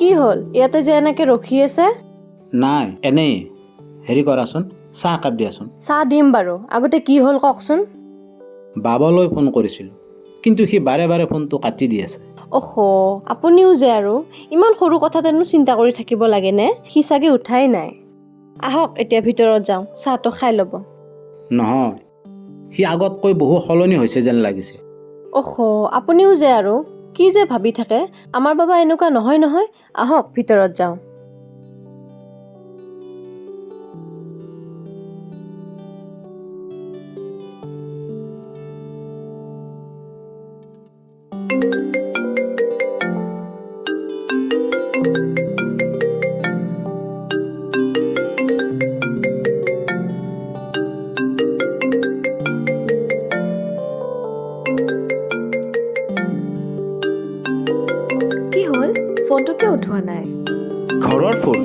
কি হ'ল ইয়াতে যে এনেকে ৰখি আছে? নাই, এনেই। হেৰি কৰাচোন, চাহ একাপ দিয়াচোন। চাহ দিম বাৰু, আগতে কি হ'ল কওকচোন। বাবালৈ ফোন কৰিছিলোঁ, কিন্তু সি বাৰে বাৰে ফোনটো কাটি দি আছে। অহ, আপুনিও যে আৰু, ইমান সৰু কথাতেনো চিন্তা কৰি থাকিব লাগেনে? সি চাগে উঠাই নাই। আহক, এতিয়া ভিতৰত যাওঁ, চাহটো খাই ল'ব। নহয়, সি আগতকৈ বহু সলনি হৈছে যেন লাগিছে। অহ, আপুনিও যে আৰু, কি যে ভাবি থাকে। আমাৰ বাবা এনেকুৱা নহয় নহয়। আহক, ভিতৰত যাওঁ। কি হ'ল, ফোনটো কিয় উঠোৱা নাই? ঘৰৰ ফোন।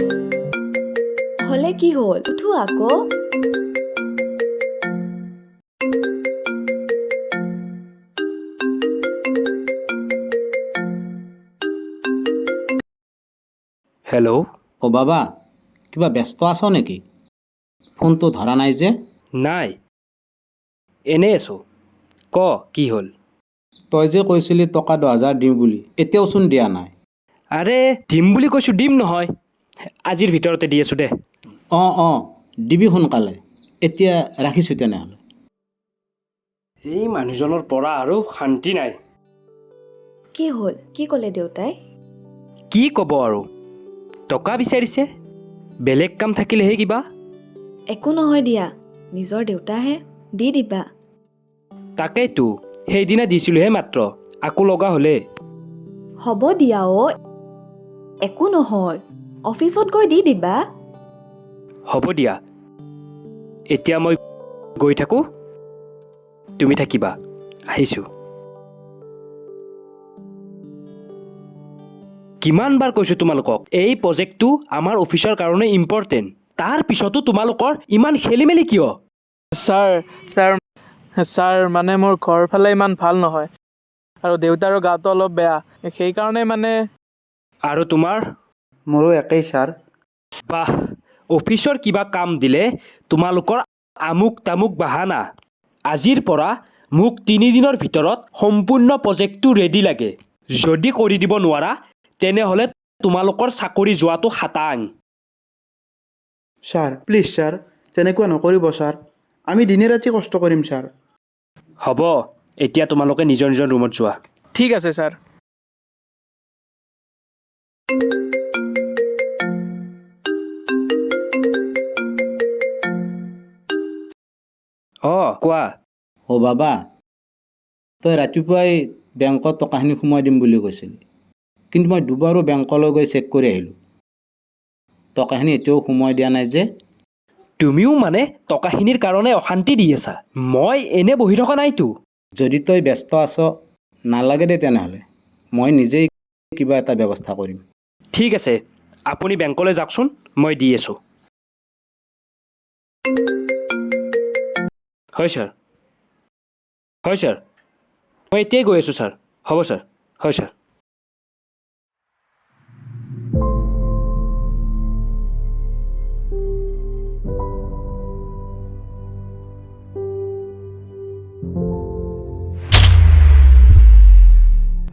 হ'লে কি হ'ল, উঠোৱা আকৌ। হেল্ল'। অ' বাবা, কিবা ব্যস্ত আছ নেকি? ফোনটো ধৰা নাই যে? নাই, এনেই আছোঁ। ক, কি হ'ল? তই যে কৈছিলি টকা 10,000 দিওঁ বুলি, এতিয়াওচোন দিয়া নাই। আৰে, দিম বুলি কৈছোঁ, দিম নহয়। আজিৰ ভিতৰতে দি আছোঁ দে। অঁ অঁ, দিবি সোনকালে। এতিয়া ৰাখিছোঁ তেনেহ'লে। এই মানুহজনৰ পৰা আৰু শান্তি নাই। কি হ'ল, কি ক'লে দেউতাই? কি ক'ব আৰু, টকা বিচাৰিছে। বেলেগ কাম থাকিলেহে কিবা। একো নহয় দিয়া, নিজৰ দেউতাহে, দি দিবা। তাকেইতো, সেইদিনা দিছিলোঁহে মাত্ৰ, আকৌ লগা হ'লে। হ'ব দিয়া অ', একো নহয়, অফিচত গৈ দি দিবা। হ'ব দিয়া, এতিয়া মই গৈ থাকোঁ, তুমি থাকিবা। আহিছোঁ। কিমান বাৰ কৈছোঁ তোমালোকক, এই প্ৰজেক্টটো আমাৰ অফিচৰ কাৰণে ইম্পৰ্টেণ্ট। তাৰ পিছতো তোমালোকৰ ইমান খেলি মেলি কিয়? ছাৰ, ছাৰ, ছাৰ, মানে মোৰ ঘৰ ফালে ইমান ভাল নহয় আৰু দেউতাৰো গাটো অলপ বেয়া, সেইকাৰণে মানে। আৰু তোমাৰ? মোৰো একেই ছাৰ। বাহ, অফিচৰ কিবা কাম দিলে তোমালোকৰ আমুক তামুক বাহানা। আজিৰ পৰা মোক 3 দিনৰ ভিতৰত সম্পূৰ্ণ প্ৰজেক্টটো ৰেডি লাগে। যদি কৰি দিব নোৱাৰা, তেনেহ'লে তোমালোকৰ চাকৰি যোৱাটো খাটাং। ছাৰ, প্লিজ ছাৰ, তেনেকুৱা নকৰিব ছাৰ। আমি দিনে ৰাতি কষ্ট কৰিম ছাৰ। হ'ব, এতিয়া তোমালোকে নিজৰ নিজৰ ৰুমত যোৱা। ঠিক আছে ছাৰ। অঁ, কোৱা। অ' বাবা, তই ৰাতিপুৱাই বেংকত টকাখিনি সোমোৱাই দিম বুলি কৈছিলি, কিন্তু মই দুবাৰো বেংকলৈ গৈ চেক কৰি আহিলোঁ, টকাখিনি এতিয়াও সোমোৱাই দিয়া নাই যে? তুমিও মানে টকাখিনিৰ কাৰণে অশান্তি দি আছা। মই এনে বহি থকা নাইতো। যদি তই ব্যস্ত আছ, নালাগে দে তেনেহ'লে, মই নিজেই কিবা এটা ব্যৱস্থা কৰিম। ঠিক আছে, আপুনি বেংকলৈ যাওকচোন, মই দি আছোঁ। হয় ছাৰ, হয় ছাৰ, মই এতিয়াই গৈ আছোঁ ছাৰ। হ'ব ছাৰ, হয় ছাৰ।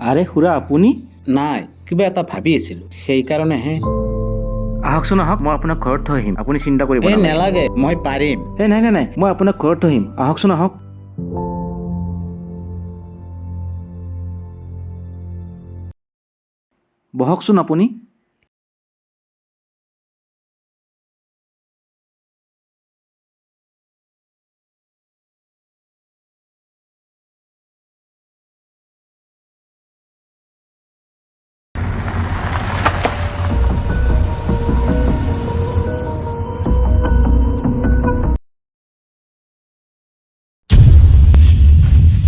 আৰে খুৰা, আপুনি? নাই, কিবা এটা ভাবি আছিলোঁ, সেইকাৰণেহে। আহকচোন আহক, মই আপোনাক ঘৰত থৈ আহিম। আপুনি চিন্তা কৰিব এই নালাগে। নেলাগে, মই পাৰিম। এই নাই নাই নাই, মই আপোনাক ঘৰত থৈ আহিম। আহকচোন আহক। বহকচোন আপুনি।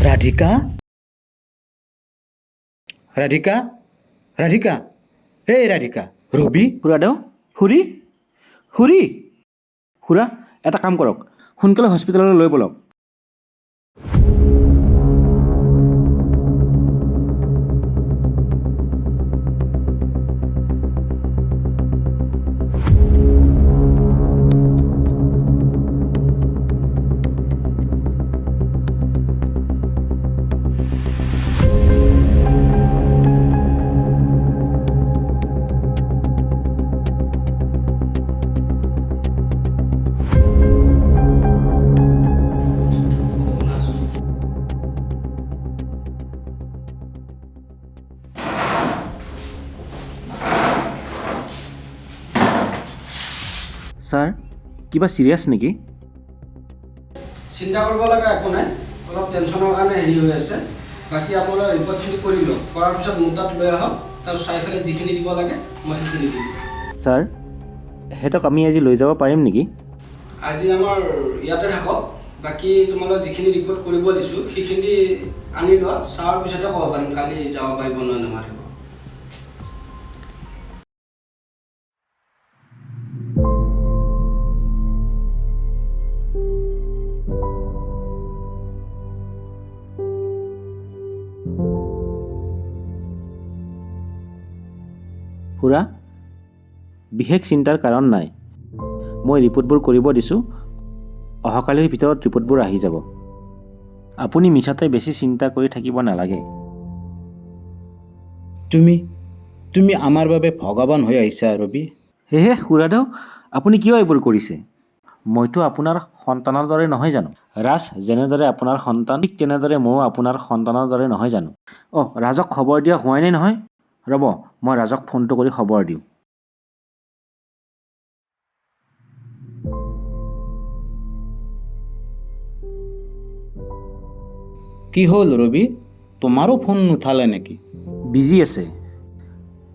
ৰাধিকা, ৰাধিকা, ৰাধিকা, এই ৰাধিকা, ৰবি। খুৰাদেউ, খুৰী, খুৰী, খুৰা, এটা কাম কৰক, সোনকালে হস্পিটেললৈ লৈ ব'লক। ছাৰ, কিবা ছিৰিয়াছ নেকি? চিন্তা কৰিব লগা একো নাই, অলপ টেনশ্যনৰ কাৰণে হেৰি হৈ আছে। বাকী আপোনালোকে ৰিপৰ্টখিনি কৰি লওক, কৰাৰ পিছত মোৰ তাত লৈ আহক। তাৰপিছত চাই পেলাই যিখিনি দিব লাগে মই সেইখিনি দিম। ছাৰ, সিহঁতক আমি আজি লৈ যাব পাৰিম নেকি? আজি আমাৰ ইয়াতে থাকক। বাকী তোমালোক যিখিনি ৰিপৰ্ট কৰিব দিছোঁ সেইখিনি আনি লোৱা, চোৱাৰ পিছতহে ক'ব পাৰিম কালি যাব পাৰিব নে নোৱাৰিব। খুৰা, বিশেষ চিন্তাৰ কাৰণ নাই। মই ৰিপৰ্টবোৰ কৰিব দিছোঁ, অহাকালিৰ ভিতৰত ৰিপৰ্টবোৰ আহি যাব। আপুনি মিছাতে বেছি চিন্তা কৰি থাকিব নালাগে। তুমি তুমি আমাৰ বাবে ভগৱান হৈ আহিছা ৰবি। সেয়েহে খুৰাদেউ, আপুনি কিয় এইবোৰ কৰিছে? মইতো আপোনাৰ সন্তানৰ দৰে নহয় জানো? ৰাজ যেনেদৰে আপোনাৰ সন্তান, ঠিক তেনেদৰে ময়ো আপোনাৰ সন্তানৰ দৰে নহয় জানো? অঁ, ৰাজক খবৰ দিয়া হোৱাই নাই নহয়। ৰ'ব, মই ৰাজক ফোনটো কৰি খবৰ দিওঁ। কি হ'ল ৰবি, তোমাৰো ফোন নুঠালে নেকি? বিজি আছে।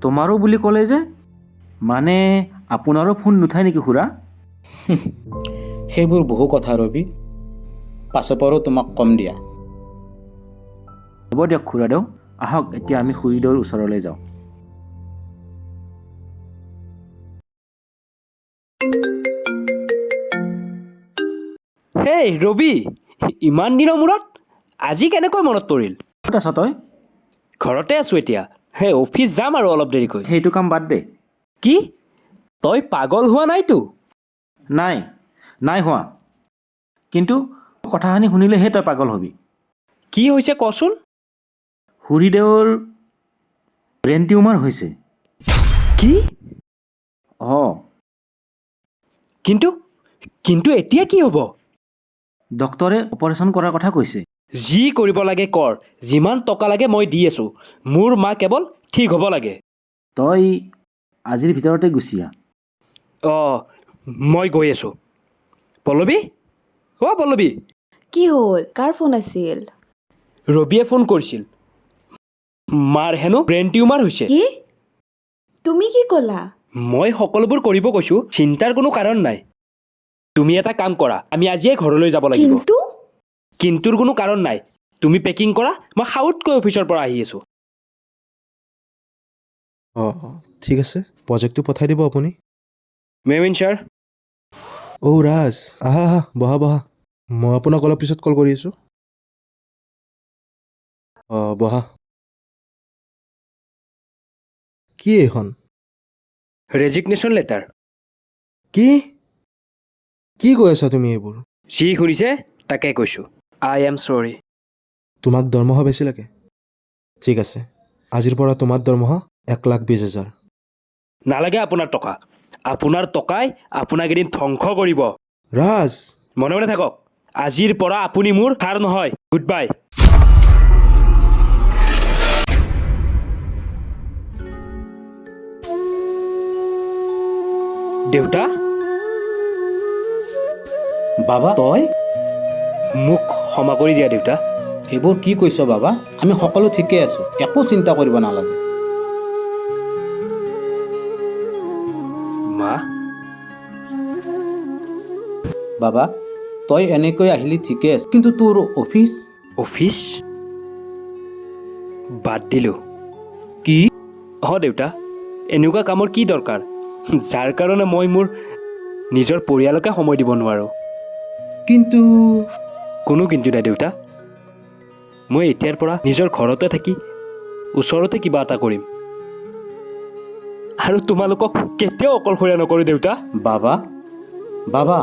তোমাৰো বুলি ক'লে যে, মানে আপোনাৰো ফোন নুঠায় নেকি খুৰা? সেইবোৰ বহু কথা ৰবি, পাছৰ পৰো তোমাক কম দিয়া। হ'ব দিয়ক খুৰাদেউ, আহক এতিয়া আমি খুৰীদেউৰ ওচৰলৈ যাওঁ। হেই ৰবি, ইমান দিনৰ মূৰত আজি কেনেকৈ মনত পৰিল? ক'ত আছ তই? ঘৰতে আছোঁ এতিয়া। সেই অফিচ যাম আৰু অলপ দেৰিকৈ। সেইটো কাম বাদ দে। কি, তই পাগল হোৱা নাইতো? নাই নাই হোৱা, কিন্তু কথাখিনি শুনিলেহে তই পাগল হ'বি। কি হৈছে কচোন? খুৰীদেউৰ ব্ৰেইন টিউমাৰ হৈছে। কি? অঁ। কিন্তু কিন্তু এতিয়া কি হ'ব? ডক্টৰে অপাৰেশ্যন কৰাৰ কথা কৈছে। যি কৰিব লাগে কৰ, যিমান টকা লাগে মই দি আছোঁ। মোৰ মা কেৱল ঠিক হ'ব লাগে। তই আজিৰ ভিতৰতে গুচি আহ। অঁ, মই গৈ আছোঁ। পল্লৱী, অ' পল্লৱী। কি হ'ল? কাৰ ফোন আছিল? ৰবিয়ে ফোন কৰিছিল, মাৰ হেনো ব্ৰেইন টিউমাৰ হৈছে। কি? তুমি কি ক'লা? মই সকলোবোৰ কৰিব কৈছোঁ, চিন্তাৰ কোনো কাৰণ নাই। তুমি এটা কাম কৰা, আমি আজিয়ে ঘৰলৈ যাব লাগিব। কিন্তু কিন্তুৰ কোনো কাৰণ নাই। তুমি পেকিং কৰা, মই সাউতকৈ অফিচৰ পৰা আহি আছোঁ। অঁ অঁ, ঠিক আছে, প্ৰজেক্টটো পঠাই দিব আপুনি। মেমিন ছাৰ। অ' ৰাজ, আহা আহা, বহা বহা। মই আপোনাক অলপ পিছত কল কৰি আছোঁ। অঁ, বহা। কি এইখন? Resignation letter. কি কি কৈ আছা তুমি এইবোৰ? যি শুনিছে তাকে কৈছোঁ। I am sorry. তোমাক দৰমহা বেছি লাগে? ঠিক আছে, আজিৰ পৰা তোমাৰ দৰমহা 1,20,000। নালাগে আপোনাৰ টকা। আপোনাৰ টকাই আপোনাক এদিন ধ্বংস কৰিব। ৰাজ! মনে মনে থাকক। আজিৰ পৰা আপুনি মোৰ ছাৰ নহয়। Good bye. দেউতা। বাবা, তই? মোক ক্ষমা কৰি দিয়া দেউতা। এইবোৰ কি কৈছ বাবা? আমি সকলো ঠিকে আছোঁ, একো চিন্তা কৰিব নালাগে। মা। বাবা, তই এনেকৈ আহিলি ঠিকে আছে, কিন্তু তোৰ অফিচ? অফিচ বাদ দিলোঁ। কি? অঁ দেউতা, এনেকুৱা কামৰ কি দৰকাৰ, যাৰ কাৰণে মই মোৰ নিজৰ পৰিয়ালকে সময় দিব নোৱাৰোঁ। কিন্তু কোনো কিন্তু নাই দেউতা। মই এতিয়াৰ পৰা নিজৰ ঘৰতে থাকি ওচৰতে কিবা এটা কৰিম আৰু তোমালোকক কেতিয়াও অকলশৰীয়া নকৰোঁ দেউতা। বাবা, বাবা।